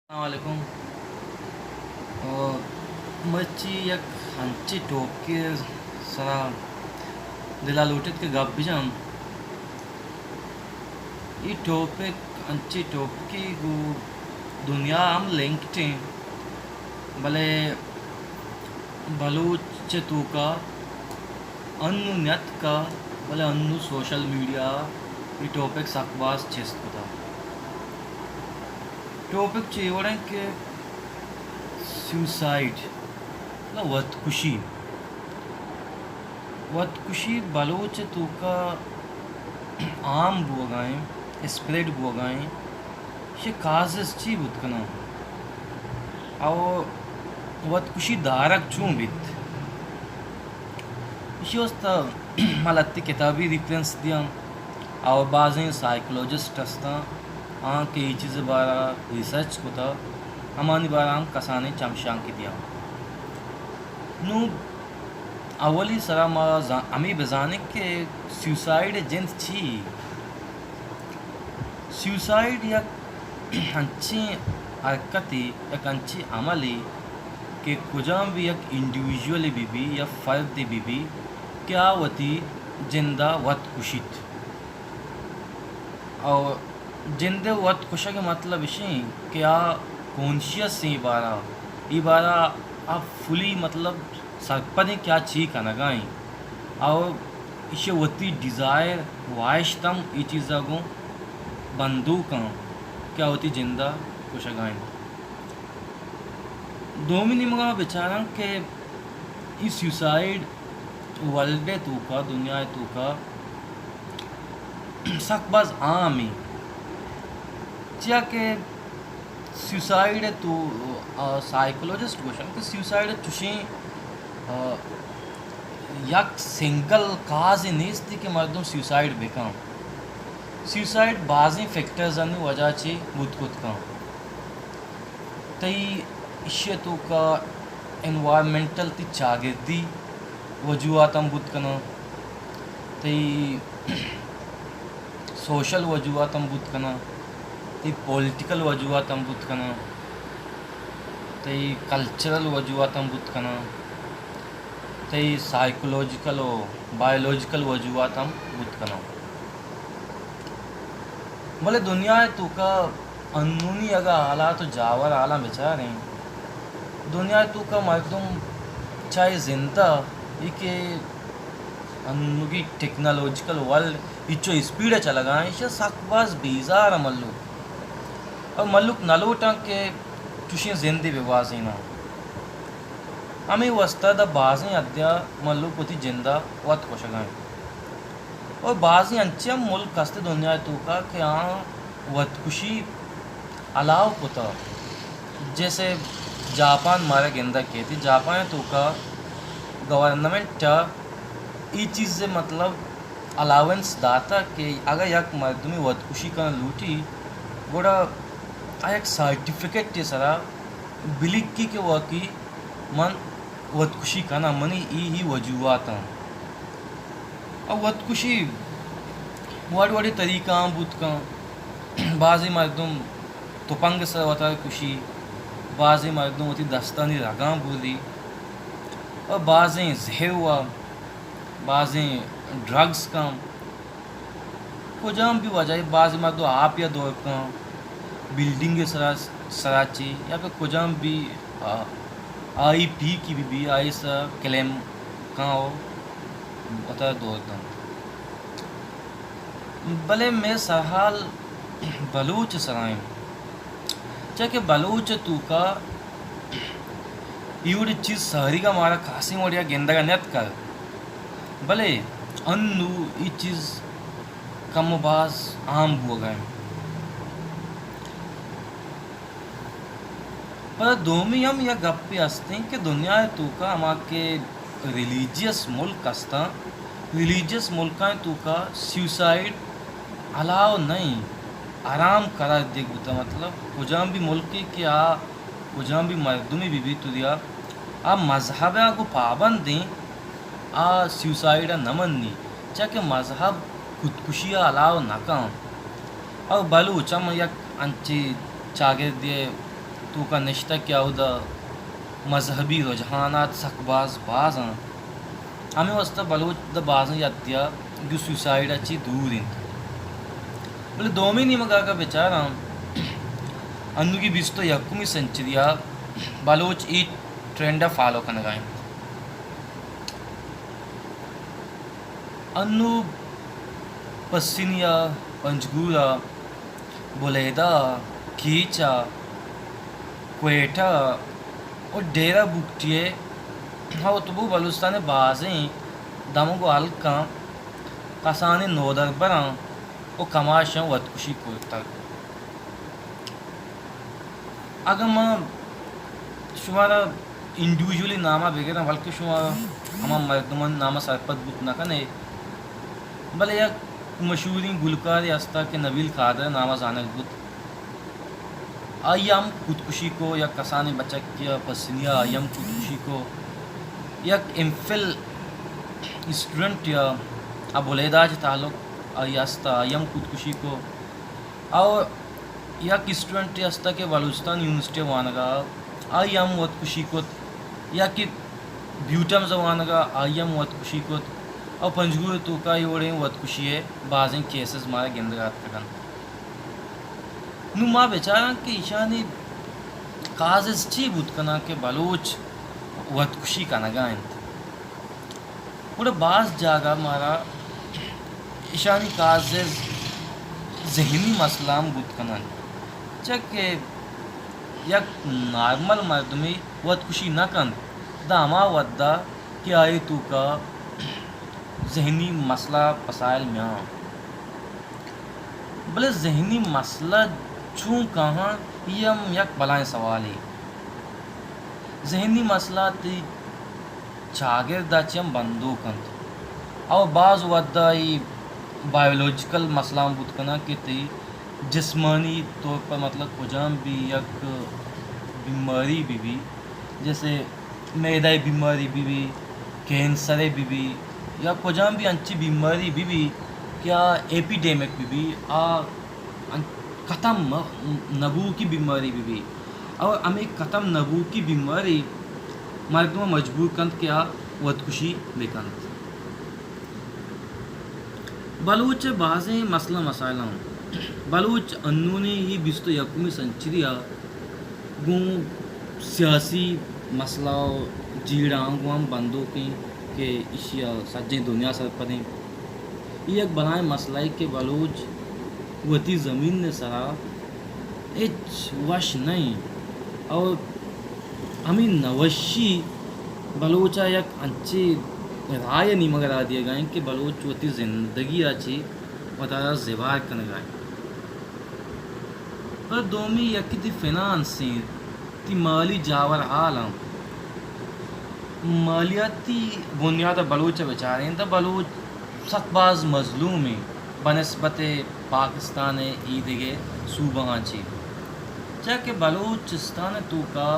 السلام علیکم۔ او مرچی یک انچیں ٹاپکے سرا دلا لوٹت کہ گپ بجاں۔ اے ٹاپک انچیں ٹاپکے گوں دنیا ہم لنکڈ ایں، بلے بلوچ ءِ توکا انوں نیتکا، بلے انوں سوشل میڈیا ءَ اے ٹاپک سک باز چست کتا۔ ٹاپک چے وڑ ایں کہ سیوسائیڈ، مطلب وت کشی۔ وت کشی بلوچ ءِ توکا عام بوگا ایں، اسپریڈ بوگا ایں۔ ایشی کازز چی بوت کناں؟ او وت کشی دارگ چون بیت؟ ایشی واسطہ ما لہتے کتابی ریفرنس دیاں۔ او بازیں سائیکولوجسٹ ہستاں، آں کہ اے چیز ءِ بارا ریسرچ کتا، ہمانی بارا ہم کسانیں چمشانکے دیاں۔ نوں اولی سرا ما زا-، ہمے بزانیں کہ سیوسائیڈ ءِ جند چی؟ سیوسائیڈ یک انچیں حرکتے، یک انچیں عملے کہ کجام بھی یک انڈیویژولے بہ بی یا فردے بہ بی کہ آ وتی جندا وت کشیت۔ او جندے وت کشگ ءِ مطلب اش ایں کہ آ کانشیس ایں، اے بارا، اے بارا آ فلی مطلب سرپد ایں کہ آ چی کنگا ایں۔ او ایشی وتی ڈیزائر، واہشت ہم اے چیزا گوں بندوک ایں کہ آ وتی جندا کشگا ایں۔ دومی نیمگا ما بچاراں کہ اے سیوسائیڈ ورلڈ ءِ توکا، دنیا ءِ توکا سک باز عام ایں، چیا کہ سیوسائیڈ ءِ تو، آ، سائیکولوجسٹ گوشن کہ سیوسائیڈ چوشیں، آ، یک سنگل کازے نیست کہ مردم سیوسائیڈ بکن۔ سیوسائیڈ بازیں فیکٹرزانی وجہ چہ بوت کت کن۔ تئی ایشی ءِ توکا انوائرمنٹل، تئی چاگردی وجوہات ہم بوت کناں، تئی سوشل وجوہات ہم بوت کناں، تئی پولیٹیکل وجوہات ہم بوت کناں، تئی کلچرل وجوہات ہم بوت کناں، تئی سائیکولوجیکل و بائیولوجیکل وجوہات ہم بوت کناں۔ بلے دنیا ءِ توکا انونی اگاں حالات و جاور حالاں بچاریں، دنیا ءِ توکا مردم چاہے زندہ ای کہ انوگی ٹیکنالوجیکل ورلڈ ہچو اسپیڈ ءَ چلگا ایں، ایشاں سک باز بیزار ایں ملوک۔ اور ملوک نہ لوٹاں کہ چوشیں زندے بہ گوازیناں۔ ہمے واسطہ داں بازیں حدے ءَ ملوک وتی جند ءَ وت کشگا انت۔ اور بازیں انچیں ہم ملک ہست دنیا ءِ توکا کہ آہاں وت کشی الاؤ کتہ۔ جیسے جاپان مارا گندگ کیت، جاپان ءِ توکا گورنمنٹ ءَ اے چیز ءِ مطلب الاؤنس داتہ کہ اگاں یک مردمے وت کشی کنگ لوٹی، گڑا آ یک سرٹیفکیٹے سرا بلکی کہ واقعی من وت کشی کناں، منی ای ای وجوہات آں۔ آ وت کشی وڑ وڑیں طریقہ آں بوت کن۔ بازیں مردم تپنگ ءِ سرا وتا کشی، بازیں مردم وتی دستانی رگاں بری، اور بازیں زہر وا، بازیں ڈرگز کن۔ کجام بھی وجہ، بازیں مردم آپ ءَ دور کن، بلڈنگ ءِ سرا، سرا چی یا پھر کجام بھی، آ، آئی پیک بھی بھی آئی سرا کلیم کن و وتا دور کن۔ بلے مئے سرحال بلوچ ءِ سرا انت، چیا کہ بلوچ ءِ توکا اے وڑیں چیز ساریگا مارا خاصیں وڑیا گندگا نیتکگ، بلے انو اے چیز کم و باز عام بوگا انت۔ پدا دومی ہم یک گپے ہستیں کہ دنیا ءِ توکا ہما کہ ریلیجیس ملک ہستاں، ریلیجیس ملکاں توکا سیوسائیڈ الاؤ نہ انت، حرام قرار دیگ بوتہ۔ مطلب کجام بھی ملکے کہ آ کجام بھی مردمے بہ بیت یا آ مذہب ءَ گوں پابند انت، آ سیوسائیڈ ءَ نہ منی، چیا کہ مذہب خودکشی ءَ الاؤ نہ کن۔ او بلوچ ہم یک انچیں چاگردے ءِ توکا نشتگ کہ اودا مذہبی رجحانات سک باز باز انت۔ ہمے واسطہ بلوچ داں بازیں حدے ءَ گوں سوسائیڈ ءَ چہ دور انت۔ بلے دومی نیمگ ءَ اگاں بچاراں، انوگی بیست ءُ یکمی سنچری ءَ بلوچ اے ٹرینڈ ءَ فالو کنگ ءَ انت۔ انوں پسنی ءَ، پنجگور ءَ، بلیدہ ءَ، کیچ ءَ، کوئٹہ ءَ ءُ ڈیرہ بگٹی ءَ ہوتبو بلوچستان ءِ بازیں دمگ ءُ ہلکاں کسانیں نودربراں ءُ کماشاں وتکشی کرتگ۔ اگاں ما شمارا انڈیویجولی نام ءَ بگراں، بلکہ شما ہما مردمانی نام ءَ سرپد بوت نہ کن ئے، بلے یک مشہوریں گلکارے ہست ات کہ نبیل قادر ءِ نام ءَ زانگ بوت۔ آئی ءَ ہم خودکشی کو، یک کسانیں بچکے ءَ پسنی ءَ آئی ءَ ہم خودکشی کو، یک ایم فل اسٹوڈنٹے ءَ، آ بلیدہ ءَ چہ تعلق آئی ءَ ہست ات، آئی ءَ ہم خودکشی کو۔ او یک اسٹوڈنٹے ہست ات کہ بلوچستان یونیورسٹی ءَ وانگ ءَ، آئی ءَ ہم وتکشی کت۔ یکے بیوٹمز ءَ وانگ ءَ، آئی ءَ ہم وتکشی کت۔ او پنجگور ءِ توکا اے وڑیں وتکشی ءِ بازیں کیسز مارا گندگ ءَ اتکگ انت۔ نوں ما بچاراں کہ ایشانی کازز چی بوت کناں کہ بلوچ وتکشی کنگ ءَ انت۔ گڑا باز جاگہ مارا ایشانی کازز ذہنی مسئلہ ہم بوت کننت، چہ کہ یک نارمل مردمے وتکشی نہ کنت، داں ہما وھد ءَ کہ آئی توکا ذہنی مسئلہ پسائل میاں۔ بلے ذہنی مسئلہ چون کاہاں، اے ہم یک بلائیں سوالے۔ ذہنی مسئلہ تئی چاگرد ءَ چہ ہم بندوک انت۔ او باز وھد ءَ اے بایولوجیکل مسئلہ ہم بوت کناں کہ تئی جسمانی طور پر، مطلب، کجام بھی یک بیماری بہ بی، جیسے معدہ ءِ بیماری بہ بی، کینسر ءِ بہ بی، یا کجام بھی انچیں بیماری بہ بی کہ آ ایپیڈیمک بہ بی، آ ان-، ختم نہ بوکی بیماری بہ بی، اور ہمے ختم نہ بوکی بیماری مردم ءَ مجبور کنت کہ آ وتکشی بہ کنت۔ بلوچ ءِ بازیں مسئلہ مسائل انت۔ بلوچ انونیں اے بیست ءُ یکمی سنچری ءَ گوں سیاسی مسئلہ ءُ جیڑہاں گوں ہم بندوک انت کہ ایشی ءَ سجہیں دنیا سرپد انت۔ اے یک بلائیں مسئلہ ئے کہ بلوچ وتی زمین ءِ سرا ہچ وش نہ انت۔ اور ہمے نوشی بلوچ ءَ یک انچیں راہ ءِ نیمگ ءَ را دیگ ءَ انت کہ بلوچ وتی زندگی ءَ چہ وتارا زبہر کنگ ءَ انت۔ پدا دومی یکے تئی فنانس انت، تئی مالی جاور حال انت۔ مالیاتی بنیاد ءَ بلوچ ءَ بچاریں تہ بلوچ سک باز مظلوم انت بہ نسبت پاکستان ءِ اے دگہ صوبہاں چہ، چیا کہ بلوچستان ءِ توکا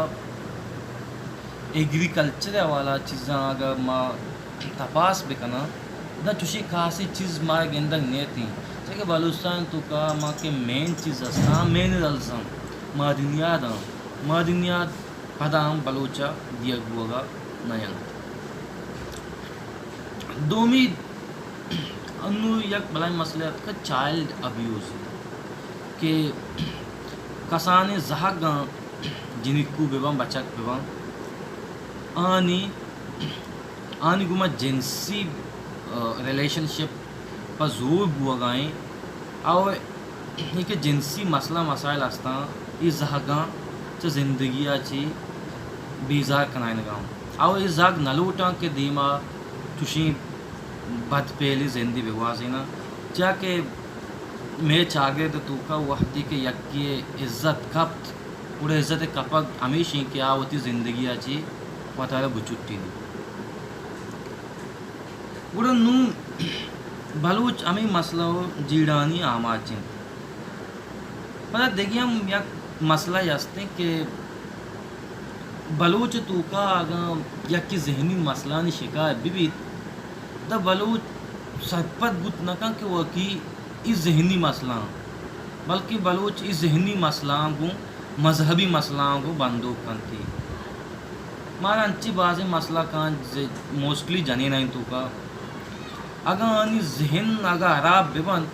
ایگریکلچر ءِ حوالہ چیزاں اگاں ما تپاس بکناں، داں چوشیں خاصیں چیز مارا گندگ نیت انت، چیا کہ بلوچستان ءِ توکا ما کہ مین چیز ہستاں، منرلز انت، معدنیات انت، معدنیات پدا ہم بلوچ ءَ دیگ بوگ ءَ نہ انت۔ دومی انوں یک بلائیں مسئلہ اتکہ چائلڈ ابیوز، کہ کسانیں زہگاں، جنکو بہ باں، بچک بہ باں، آنی، آنی گوما جنسی، آ، ریلیشن شپ پہ زور بوگ ءَ انت، او اے کہ جنسی مسئلہ مسائل ہستاں، اے زہگاں چہ زندگی ءَ چہ بیزار کنائینگ ءَ انت۔ او اے زہگ نہ لوٹاں کہ دیما چوشیں بدپیلیں زندے بہ گوازیناں، چیا کہ مئے چاگرد ءِ توکا وہدے کہ یکے ءِ عزت کپت، گڑا عزت ءِ کپگ ہمیش انت کہ آ وتی زندگی ءَ چہ وتارا بچٹینیت۔ گڑا نوں بلوچ ہمے مسئلہ ءُ جیڑہانی آماچ انت۔ پدا دگہ ہم یک مسئلہ ہستیں کہ بلوچ ءِ توکا اگاں یکے ذہنی مسئلہانی شکار بہ بیت، داں بلوچ سرپد بوت نہ کنت کہ واقعی اے ذہنی مسئلہ انت، بلکیں بلوچ اے ذہنی مسئلہاں گوں مذہبی مسئلہاں گوں بندوک کنت۔ مارا انچیں بازیں مسئلہ کاں، موسٹلی جنینانی توکا، اگاں آنی ذہن اگاں ہراب بہ بنت،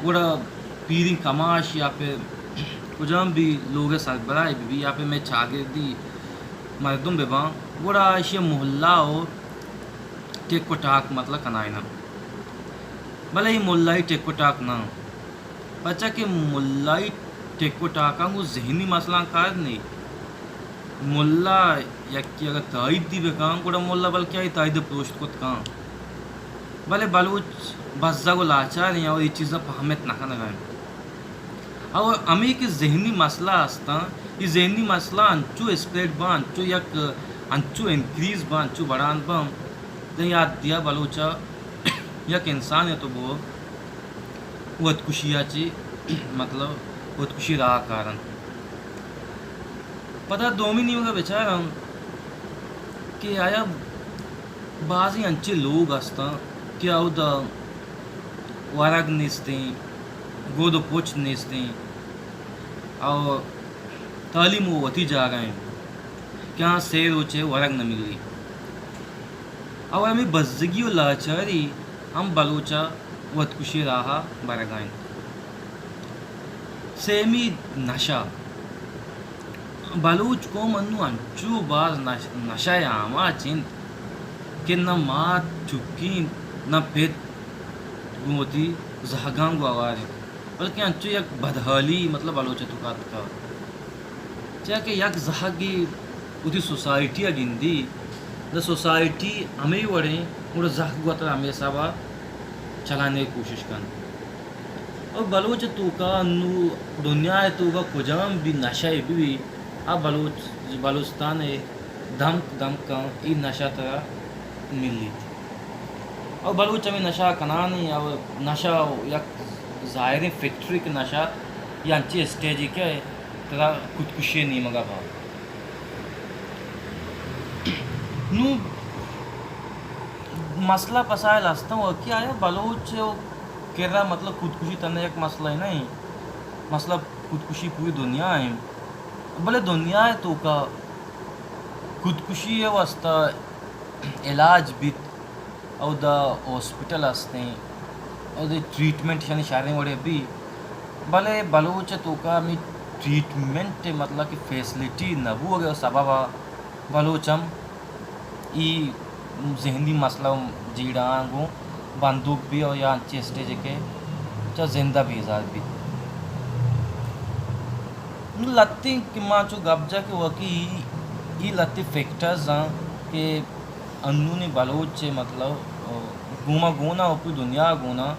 گڑا پیریں کماش یا پہ کجام بھی لوگ ءِ سربراہ بہ بی یا پہ مئے چاگردی مردم بہ باں، گڑا ایشی ءَ ملا و ٹک و ٹاک مطلب کنائیناں۔ بلے اے ملائی ٹک و ٹاک نہ، پرچا کہ ملائی ٹک و ٹاکاں گوں ذہنی مسئلہاں کار نہ۔ ملا یکے اگاں تائیدی بہ کن، گڑا ملا بلکہ آئی تائید ءَ پروشت کت کن۔ بلے بلوچ بزگ و لاچار ایں اور اے چیزاں پہمت نہ کنگ ءَ ایں۔ اور ہمے کہ ذہنی مسئلہ ہستاں، اے ذہنی مسئلہ انچو اسپریڈ باں، انچو یک، انچو انکریز باں، انچو بڑان باں، تئی یاد دیا بلوچ ءَ یک انسانے تو بو وتکشی ءَ چی، مطلب، وتکشی راہ کارن۔ پدا دومی نیمگ ءَ بچاراں کہ آیا بازیں انچیں لوگ ہستاں کہ اودا ورگ نیستیں، گود و پچ نیستیں، او تعلیم و وتی جاگہ ایں کہ آ سے روچے ورگ نہ ملی۔ او ہمے بزگی و لاچاری ہم بلوچ ءَ وتکشی راہ ءَ برگ ءَ انت۔ سیمی نشہ۔ بلوچ قوم انوں انچو باز نش-، نشہ ءِ آماچ انت کہ نہ مات چکی انت، نہ پت گوں وتی زہگاں گوں ہوار انت، بلکہ انچو یک بدحالی مطلب بلوچ ءِ توکا اتکگ۔ چیا کہ یک زہگے وتی سوسائٹی ءَ گندی، داں سوسائٹی ہمے وڑیں، گڑا زہگ وت ءَ ہمے حساب ءَ چلان ءِ کوشش کنت۔ اور بلوچ ءِ توکا انوں دنیا ءِ توکا کجام بھی نشہ بہ بی، آ بلوچ، بلوچستان ءَ دمک دمکاں اے نشہ ترا ملیت۔ اور بلوچ ہمے نشہ کنانی، اور نشہ یک ظاہریں فیکٹری کہ نشہ یا انچیں اسٹیجے کہ ترا خودکشی ءِ نیمگا با۔ نوں مسئلہ مسائل ہستاں و کہ آیا بلوچ ءِ کرا مطلب خودکشی تھنا یک مسئلہ نہ ایں، مسئلہ خودکشی پوری دنیا ءَ ایں، بلے دنیا ءِ توکا خودکشی ءِ واسطہ علاج بیت، اودا ہاسپٹل ہستیں، اودا ٹریٹمنٹ یعنی شریں وڑے بی، بلے بلوچ ءِ توکا ہمے ٹریٹمنٹ ءِ مطلب کہ فیسلٹی نہ بوگ ءِ سبب ءَ بلوچ ہم ای ذہنی مسئلہ جیڑہاں گوں بندوک بی اور یا انچیں اسٹیجے کہ چہ زندہ بیزار بیت۔ نوں لہتیں کہ ما چو گپ جا کہ واقعی ای لہتیں فیکٹرز آں کہ انونی بلوچ ءِ مطلب گوما گونا و پوری دنیا گونا۔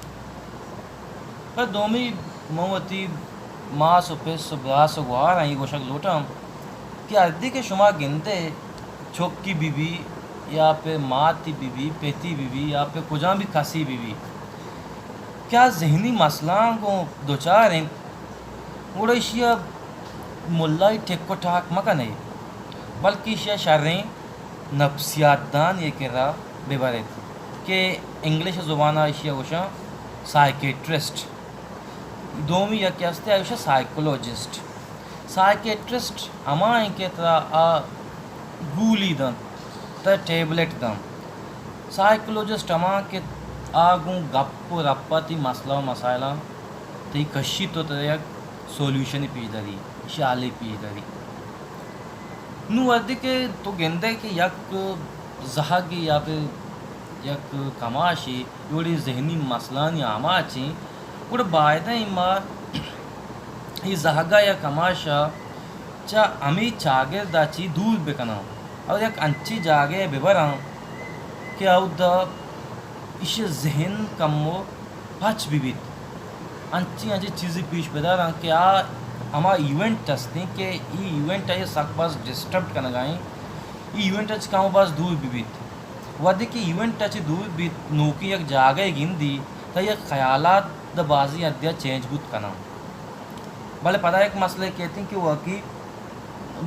پر دومی من وتی ماس و پس و براس و گوہاراں اے گوشگ لوٹاں کہ ہردی کہ شما گندے چکی بہ بی یا پہ ماتی بہ بی، پتی بہ بی یا پہ کجام بھی کسی بہ بی، کہ آ ذہنی مسئلہاں گوں دچار انت، گڑا ایشی ءَ ملائی ٹک و ٹاک مہ کنے، بلکہ ایشی ءَ شریں نفسیات دان ءِ کرا بہ بریت کہ انگلش زبان ءَ ایشی ءَ گوشاں سائیکیٹرسٹ۔ دومی یکے ہستے آ گوشاں سائیکولوجسٹ۔ سائیکیٹرسٹ ہما ایں کہ ترا آ گولی دنت، ترا ٹیبلٹ دنت۔ سائیکولوجسٹ ہما کہ آ گوں گپ و رپ ءَ تئی مسئلہ و مسائلاں تئی کشیت و ترا یک سولوشنے پیش داری، ایشی حالے پیش داری۔ نوں وھدے کہ تو گندئے کہ یک زہگے یا پہ یک کماشے اے وڑیں ذہنی مسئلہانی آماچ ایں، گڑا بایدیں ما اے زہگ ءَ یا کماش ءَ چہ ہمے چاگرد ءَ چہ دور بکناں اور یک انچیں جاگہے ءَ ببراں کہ اودا ایشی ذہن کمو پچ بہ بیت۔ انچیں انچیں چیزے پیش بداراں کہ آ ہما ایونٹ ہستیں کہ ای ایونٹ ءَ سک باز ڈسٹرب کنگا ایں، ای ایونٹ ءَ چہ کم باز دور بہ بیت۔ وھدے کہ ایونٹ ءَ چہ دور بیت، نوکیں یک جاگہے گندی، تہ یک خیالات دہ بازیں حدے ءَ چینج بوت کناں۔ بلے پدا یک مسئلہ کیت کہ واقعی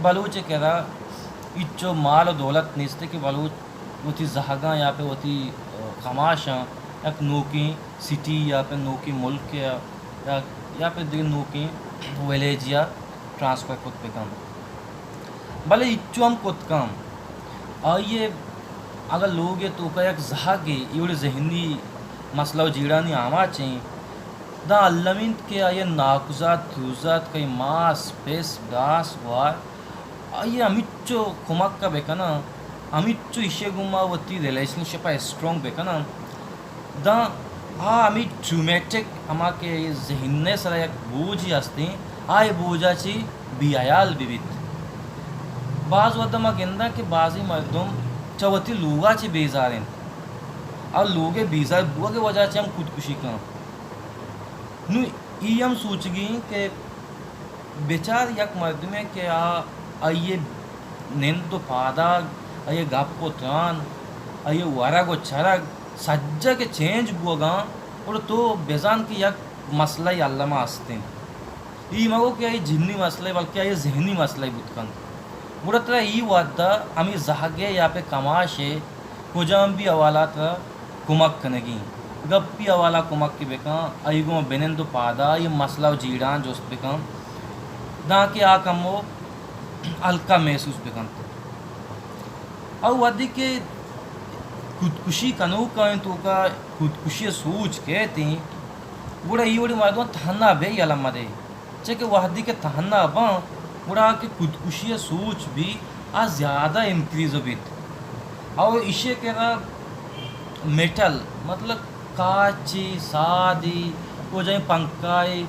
بلوچ ءِ کرا ہچو مال و دولت نیست کہ بلوچ وتی زہگاں یا پہ وتی، ءَ، کماشاں یک نوکیں سٹی یا پہ نوکیں ملک یا، یا، یا پہ دگہ نوکیں ویلیج یا ٹرانسفر کت بہ کن، بلے ہچو ہم کت کن۔ آئی ء اگاں لوگ ء توکا یک زہگے اے وڑیں ذہنی مسئلہ و جیڑھانی آماچ ایں، داں الم انت کہ آئی ء ناکوزات، تروزات، کئی ماس، پس، براس، گوار، آئی ء ہمینچو کمک ء بہ کناں، ہمینچو ایشی ء گوما وتی ریلیشن شپ ء اسٹرانگ بہ کناں، داں آ ہمے ٹرومیٹک، ہما کہ ذہن ء سرا یک بوجھے ہستیں، آ اے بوجھ ء چہ بے ہیال بہ بیت۔ باز وھد ء ما گنداں کہ بازیں مردم چہ وتی لوگ ء چہ بیزار انت، آ لوگ ء بیزار بوگ ء وجہ چہ ہم خودکشی کن۔ نوں اے ہم سوچگی انت کہ بچار یک مردمے کہ آ، آئی ء نند و پادگ، آئی ء گپ و تران، آئی ء ورگ و چرگ سجگ ء چینج بوگاں، گڑا تو بزان کہ یک مسئلہ ء الما است انت۔ اے مگو کہ آئی جنی مسئلہ بلکہ آئی ذہنی مسئلہ بوت کنت۔ گڑا ترا اے وھد ء ہمے زہگ ء یا پہ کماش ء کجام بھی حوالہ ترا کمک کنگی انت۔ گپی حوالہ کمک کہ بکن، آئی گوں بنند و پادا آئی مسئلہ و جیڑان جست بکن، دانکہ آ کمو ہلکا محسوس بکنت۔ او وھدی کہ خودکشی کنوکانی توکا خودکشی سوچ کیت انت، گڑا اے وڑیں مردم تہنا بے یلہ مدے۔ چہ کہ وھدے کہ تہنا باں، گڑا کہ خودکشی ء سوچ بی، آ زیادہ انکریز بیت۔ او ایشی ء کرا میٹل، مطلب کاچی، سادی، کجائیں پنکھائی،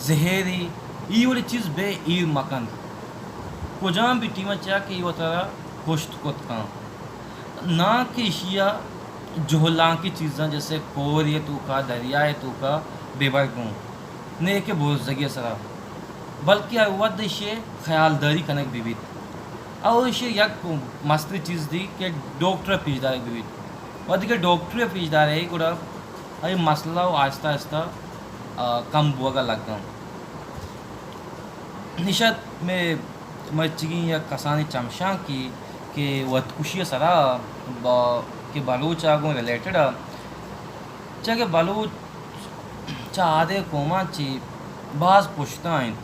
زہری، ای وڑی چیز بے ایر مکن۔ کجام بھی ٹیم ء چیا کہ ای وتارا کشت کت کن۔ ناں کہ ایشی ء جہلانکی چیزاں جیسے کور ء توکا، دریا ء توکا بہ بر گوں، نئے کہ بوزگی ء سرا، بلکہ ہر وھد ایشی ء خیالداری کنگ بہ بیت۔ او ایشی ء یک مستری چیز دی کہ ڈاکٹر ء پیش دارگ بہ بیت۔ وھدے کہ ڈاکٹر ء پیش دارے گڑا اے مسئلہ و آہستہ آہستہ، آ، کم بوگ ء لگاں۔ نشت میں مرچیگیں یک کسانیں چمشانکے کہ وتکشی ء سرا با-، کہ بلوچ ء گوں ریلیٹڈ ء، چہ کہ بلوچ چہ آدے قوماں چہ باز پشتا انت۔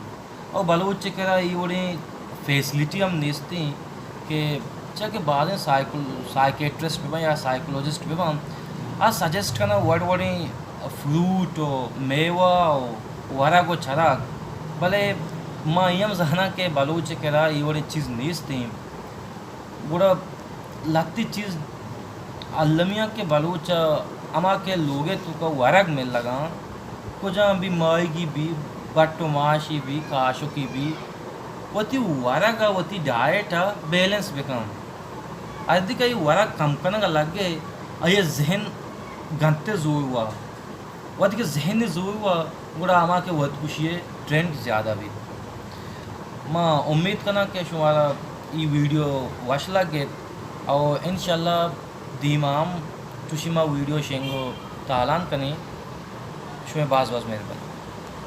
او بلوچ ء کرا ای وڑیں فیسلٹی ہم نیست انت کہ چہ کہ بازیں سائیکل-، سائیکیٹرسٹ بہ بنت یا سائیکولوجسٹ بہ بنت، آ سجیسٹ کناں وڑ وڑیں فروٹ و میوہ و ورگ و چرگ، بلے ما اے ہم زاناں کہ بلوچ ء کرا اے وڑیں چیز نیست انت۔ گڑا لہتے چیز المی انت کہ بلوچ ء ہما کہ لوگ ء توکا ورگ ملگاں، کجام بھی ماہیگی بھی، بٹ و ماشی بھی، کاشکی بھی، وتی ورگ ء وتی ڈائٹ ء بیلنس بکن۔ ہردی کہ آئی ورگ کم کنگ ء لگے، آئی ذہن گنتے زور وا۔ وھدے کہ ذہن زور وا، گڑا ہما کہ وتکشی ء ٹرینڈ زیادہ بیت۔ ما امید کناں کہ شمارا ای ویڈیو وش لگیت او انشاءاللہ دیما ہم چوشی ما ویڈیو شنگ و تالان کنیں۔ شمئے باز باز مہربانی۔